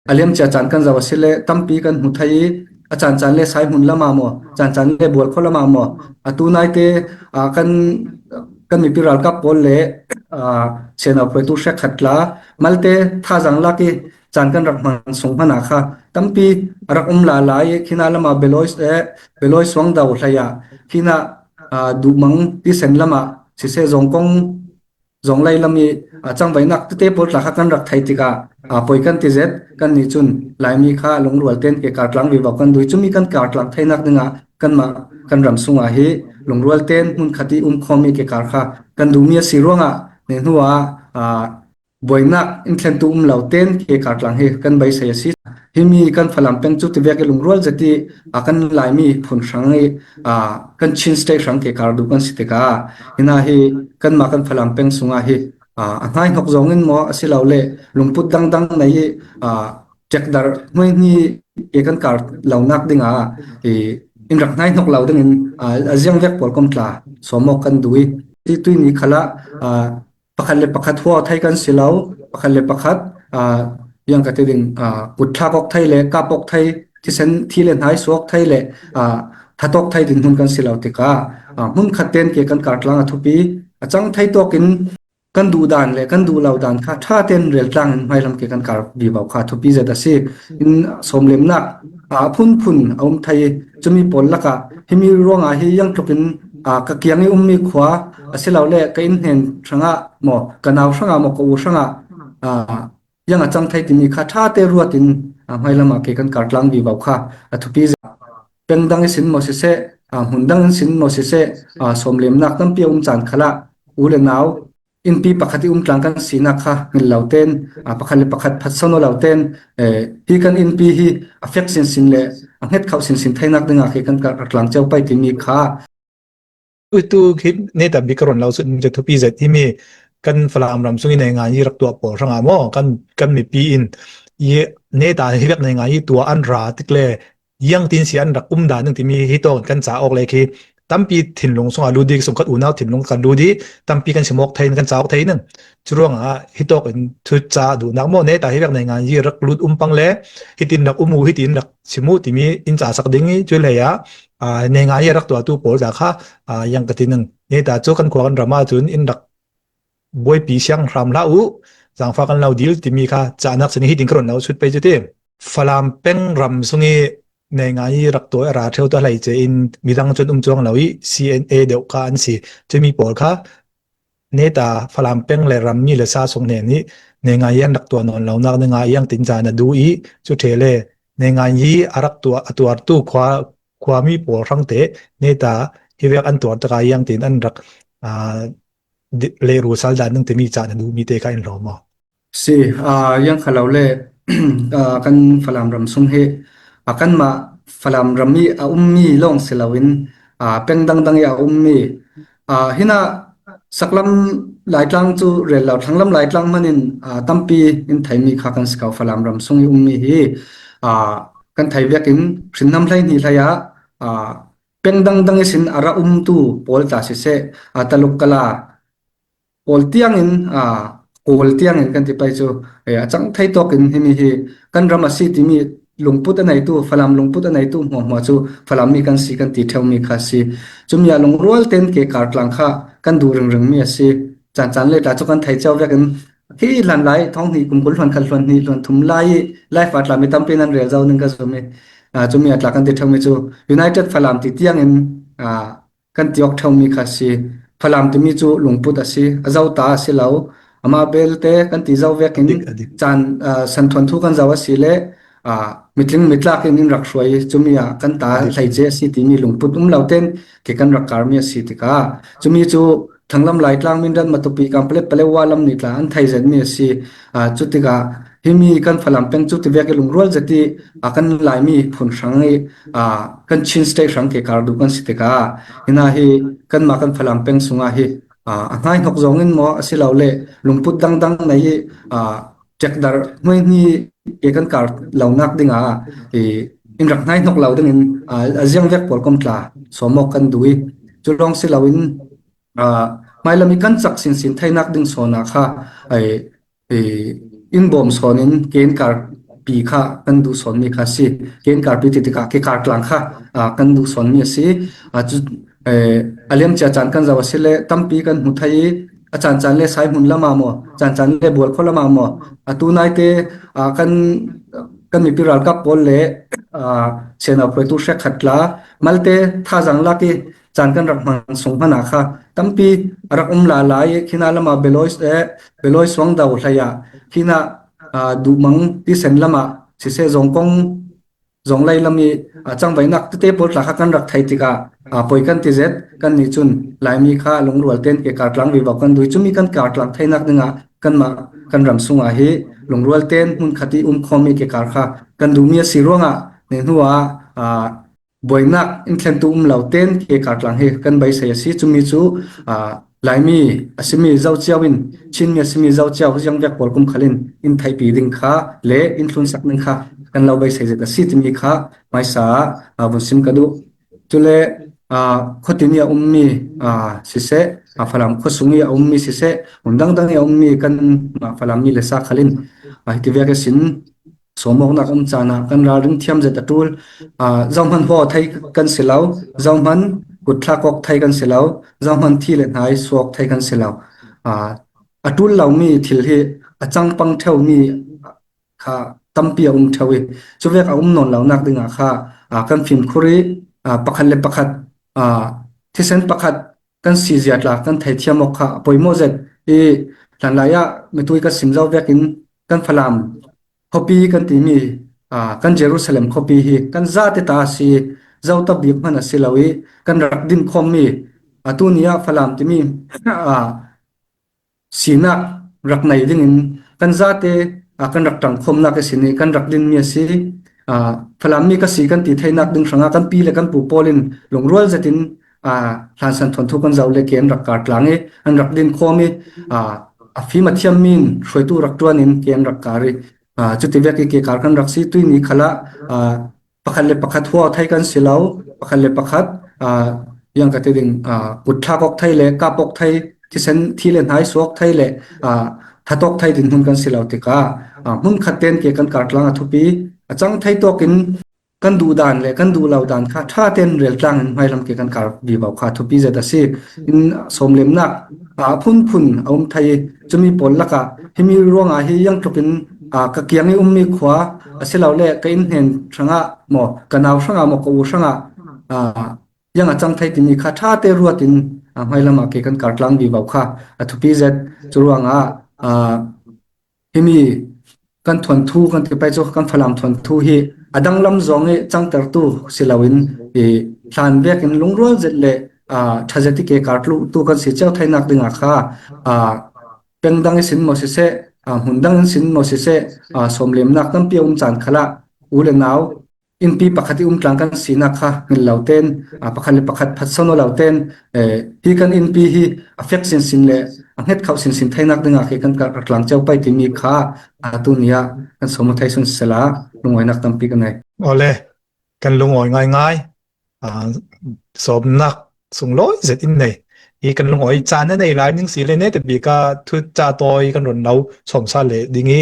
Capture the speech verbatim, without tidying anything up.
a liamcia caan kan zoh a si le tampi kan hmu thei i, a caan caan le Saihmun lamah maw, caan caan le Bualkhaw lamah maw, a tu naite, aa, kan, kan mipi ralkap pawl le, aa, sianau phuaitu hrekkhat tla, malte thazang lak i caan kan rak hman sung hmanah kha tampi a rak um lala i, khina lamah Belois, eh, Belois suangdau hlei ah, khina, aa, Duhmang tisen lamah siseh, Zawngkong, Zawnglei lam i, aa, cangvaihnak tete pawl tla kha kan rak thei tikah, aa, poi kan ti zet, kannih cun Laimi kha lungrual ten kekar tlang vivo kan duh i, cumi kan kar tlang theinak dingah kanmah kan ram sungah hi lungrual ten hmunkhat i umkhawm i kekar kha kan duhmi a si ruangah, nehnu ah, aa, buainak in thlentu um lo ten kekar tlang hi kan beisei a si. Himi kan Falam peng cu tivek i lungrual zet i, aa, kan Laimi phun hrang i, aa, kan Chin State hrang kekar duh kan si tikah, hina hi kanmah kan Falam peng sungah hi, aa, a hnaihnok zong in maw, asilole lungput dangdang nei i, aa, ṭekdarh hnuaihni ke kan kar lonak dingah i, in rak hnaihnok lo dingin, aa, a ziangvek pawl kom tla sawm awk kan duh i, tui ni khalah, aa, pakhat le pakhat hua thei kan si lo, pakhat le pakhat, aa, ziang ka ti ding, aa, kutthlak awk thei le kap awk thei, thisen thi le hnai suak thei le, aa, that awk thei dinhmun kan si lo tikah, aa, hmunkhat ten ke kan kar tlang a thupi, a cang thei tawkin kan duh dan le kan duh lo dan kha ṭha ten rel tlangin hmailam ke kan kar vivo kha thupi zet a si. In sawmlemnak, aa, a phunphun a um thei i, cumi pawl lakah himi ruangah hi ziang tlukin, aa, ka kiang i ummi khua asilole ka inn hnen hrangah maw, ka nau hrangah maw, ka u hrangah, aa, ziang a cang thei timi kha ṭha te ruatin, aa, hmailam ah ke kan kar tlang vivo kha a thupi zet. Peng dang ihsin maw siseh, aa, hmun dang ihsin maw siseh, aa, sawmlemnak tampi a um caan khalah u le nau innpi pakhat i um tlang kan sinak kha ngil lo ten, aa, pakhat le pakhat phatsan aw lo ten, eh, hi kan innpi hi a fek sinsin le a hnget khauh sinsin theinak dingah khi kan kar tlang cio pei timi kha. Utu khi neta bik ka run lo sut mi cu thupi zet himi kan Falam ram sung i neingai i rak tuah pawl hrangah maw, kan, kan mipi in i neta hi vek neingai i tuah an ra tik le, ziangtin si an rak um dan ding timi hi tawk in kan ca awk le khi tampi thinlung sungah lut i, sungkhat unau thinlung kan lut i, tampi kan sim awk thei in kan ca awk thei ning. Curuangah hi tawk in thuca duhnak maw, neta hi vek neingai i rak lut um pang le, hitin rak um u, hitin rak sim u timi in ca sak ding i, cu hlei ah, aa, neingai i rak tuahtu pawl ca kha, aa, ziang ka ti ning. Neta cu kan khua kan ram ah cun in rak buaipi siang hram hlah u, zangfah kan lo dil timi kha cahnak sin hitin ka run lo sut pei cu ti. Falam peng ram sung i neingai i rak tuah i a ra ṭheu ta hleice in midang cun um cuang lo i C N A deuh kha an si. Cumi pawl kha neta Falam peng le rammi le sa sung hnen i neingai i an rak tuah nawn lonak dingah ziangtin caan a duh i, cu ṭhe le neingai i a rak tuah, a tuartu khua, khuami pawl hrangte neta hi vek an tuar takah ziangtin an rak, aa, di-, lehru sal dan ding timi caan a duhmi te kha in hlawm aw. Si, aa, ziang kha lo le, aa, kan Falam ram sung hi, aa, kanmah Falam ram i a ummi lawng si loin, aa, peng dangdang i a ummi, aa, hinah saklam Laitlang cu rel lo, thlanglam Laitlang hmanin, aa, tampi in theimi kha kan si ko, Falam ram sung i ummi hi, aa, kan thei vekin hrinnam hlei hnih hlei ah, aa, peng dangdang ihsin a ra umtu pawl tla siseh, aa, Taluk Kala pawl tiangin, aa, Kawl tiangin kan ti pei cu, eh, a cang thei tawkin himi hi kan ram a si timi lungput a neitu, Falam lungput a neitu hmuahhmuah cu Falam mi kan si kan ti ṭheumi kha a si. Cumi ah lungrual ten ke kar tlang kha kan duh ringringmi a si. Caan caan le tla cu kan thei cio vekin khi hlan lai, thawng hnih kum kul hluan khat, hluan hnih, hluan thum lai i live ah tla mi tampi nan rel zo ning ka zum i, aa, cumi ah tla kan ti ṭheumi cu United Falam ti tiangin, aa, kan ti awk ṭheumi kha a si. Falam timi cu lungput a si, a zota a si lo. Amah belte kan ti zo vekin dik, a dik. Caan, aa, santhuan thu kan zo a si le, aa, mitling mitlak in in rak hruai i, cumi ah kan ta a dik. Hleice a si timi lungput um lo ten ke kan rak karmi a si tikah, cumi cu thlanglam Laitlang, Mindat, Matupi, Kanpalet, Paletwa lam nih tla an thei zetmi a si. Aa, cutikah himi kan Falam peng cu tivek i lungrual zet i, aa, kan Laimi phun hrang i, aa, kan Chin State hrang ke kar duh kan si tikah, hina hi kanmah kan Falam peng sungah hi, aa, a hnaihnok zong in maw, asilole lungput dangdang nei i, aa, ṭekdarh hnuaihni ke kan kar lonak dingah i, in rak hnaihnok lo dingin, aa, a ziangvek pawl kom tla sawm awk kan duh i, cu lawng si loin, aa, hmailam i kan cak sinsin theinak ding sawnah kha, ai, i, in bawm sawnin ke in kar pi kha kan duh sawn mi kha si. Ken karpi ti tikah ke kar tlang kha, aa, kan duh sawn mi a si. Aa, cu, eh, a liam cia caan kan zoh a si le tampi kan hmu thei i a caan caan le Saihmun lamah maw, caan caan le Bualkho lamah maw, a tu naite, aa, kan, kan mipi ralkap pawl le, aa, sianau hruaitu hrekkhat tla malte thazaang lak i caan kan rak hman sung hmanah kha tampi a rak um lala i khinah lamah Belawi, eh, Belawi suangdo hlei ah khinah, aa, Duhmang tisen lamah siseh, Zawngkong, Zawnglei lam i, aa, cangvaihnak tete pawl tla kha kan rak thei tikah, aa, poi kan ti zet. Kannih cun Laimi kha lungrual tein ke kar tlang vivo kan duh i cumi kan kar tlang theinak dingah kanmah kan ram sungah hi lungrual tein hmunkhat i um khawm i ke kar kha kan duhmi a si ruangah, ni hnu ah, aa, buainak in thlentu um lo tein ke kar tlang hi kan beisei a si. Cumi cu, aa, Laimi a simi Zo Cio in, Chinmi a simi Zo Cio ziangvek pawl kum khal in in theihpi ding kha le in thlunsak ding kha kan lo beisei zet a si timi kha hmaisa ah, aa, vun sim ka duh. Cule, aa, khuatimi a ummi, aa, siseh, aa, Falam khuasung i a ummi siseh, hmun dangdang i a ummi kan, aa, Falam mi le sa khal in, aa, hiti vek ihsin sawmawknak um caan ah kan ralring thiam zet a ṭul. Aa, zohman huau thei kan si lo, zohman kutthlak awk thei kan si lo, zohman thi le hnai suak thei kan si lo. Aa, a ṭul lomi thil hi a cangpang ṭheumi kha tampi a um ṭheu i, cuvek a um nawn lonak dingah kha, aa, kan fimkhur i, aa, pakhat le pakhat, aa, thisen pakhat kan si zia tla kan theithiam awk kha a poimawh zet i, hlanlai ah mitui kan sim zo vekin kan Falam khuapi kan timi, aa, kan Jerusalem khuapi hi kan zate ta a si, zota bik hman a si lo i, kan rak din khawmmi, aa, tuni ah Falam timi, aa, sinak rak nei dingin kan zate, aa, kan rak ṭangkhawmnak ihsin i kan rak dinmi a si. Aa, Falam mi ka si kan ti theinak ding hrangah kan pi le kan pu pawl in lungrual zetin, aa, hlansan thawn thu kan zoh le ke an rak kar tlang i, an rak din khawm i, aa, a fim a thiammi in hruaitu rak ṭuan in ke an rak kar i, aa, cuti vek i ke kar kan rak si. Tuini khalah, aa, pakhat le pakhat huau thei kan si lo, pakhat le pakhat, aa, ziang ka ti ding, aa, kutthlak awk thei le kap awk thei, thisen thi le hnai suak thei le, aa, that awk thei dinhmun kan si lo tikah, aa, hmunkhat tein ke kan kar tlang a thupi, a cang thei tawkin kan duh dan le kan duh lo dan kha ṭha tein rel tlangin hmailam ke kan kar vivo kha thupi zet a si. In sawmlemnak, aa, a phunphun a um thei i, cumi pawl lakah himi ruangah hi ziang tlukin, aa, ka kiang i ummi khua a si lo le ka inn hnen hrangah maw, ka nau hrangah maw, ka u hrangah, aa, ziang a cang thei timi kha ṭha te ruatin, aa, hmailam ah ke kan kar tlang vivo kha a thupi zet. Cu ruangah, aa, himi kan thuanthu kan ti pei cu kan Falam thuanthu hi a danglam zong i cangtertu si loin i hlan vekin lungrual zet le, aa, ṭha zet i ke kar tlutu kan si cio theinak dingah kha, aa, peng dang ihsin maw siseh, aa, hmun dang ihsin maw siseh, aa, sawmlemnak tampi a um caan khalah u le nau innpi pakhat i um tlang kan sinak kha ngil lo tein, aa, pakhat le pakhat phatsan aw lo tein, eh, hi kan innpi hi a fek sinsin le a hnget khauh sinsin theinak dingah khi kan kar tlang cio pei timi kha, aa, tuni ah kan sawm aw thei sun sisela lungawinak tampi kan nei. Awle, kan lungawi ngaingai. Aa, sawmnak sunglawi zet in nei. Hi kan lungawi caan a nei lai ning si le ne te bik a thu ca tawi kan run lo sawmsa le ding i,